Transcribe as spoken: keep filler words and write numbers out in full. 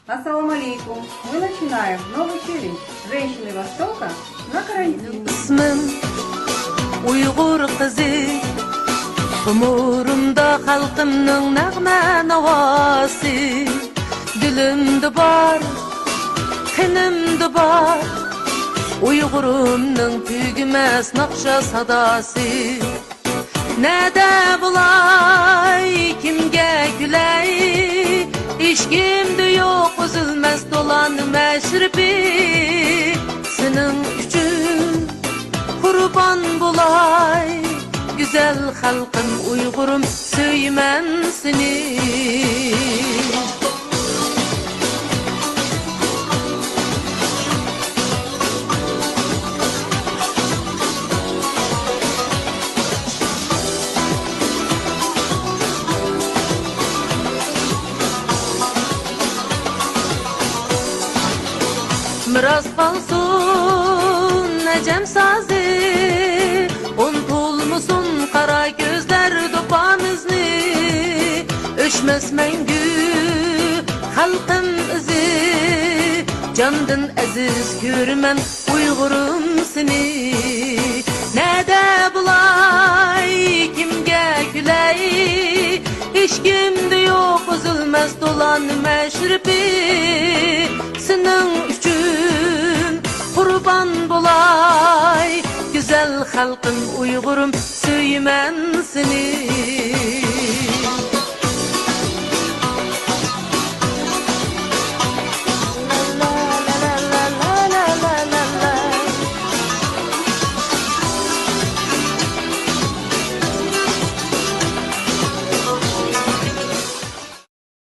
Ассаламу алейкум. Мы начинаем новый челлендж. Женщины Востока на карантине. ئىسمىم ئۇيغۇر قىزى، تومۇرۇمدا خەلقىمنىڭ نەغمە ناۋاسى. دىلىمدا بار، قېنىمدا بار، ئۇيغۇرۇمنىڭ تۈگىمەس ناخشا ساداسى. نەدە بولاي، كىمگە كۈلەي؟ ھېچكىمدە يوق ئۈزۈلمەس دولان مەشرىپى. سېنىڭ ئۈچۈن قۇربان بولاي، گۈزەل خەلقىم ئۇيغۇرۇم، سۆيىمەن سېنى. مىراس قالسۇن ئەجەم سازى، ئۇنتۇلمىسۇن قارا كۆزلەر دوپپىمىزنى. ئۆچمەس مەڭگۈ خەلقىم ئىزى، جاندىن ئەزىز كۆرىمەن ئۇيغۇرۇم سېنى. نەدە بولاي، كىمگە كۈلەي؟ ھېچكىمدە يوق ئۈزۈلمەس دولان مەشرىپى. سېنىڭ ئۈچۈن قۇربان بولاي، گۈزەل خەلقىم ئۇيغۇرۇم، سۆيىمەن سېنى.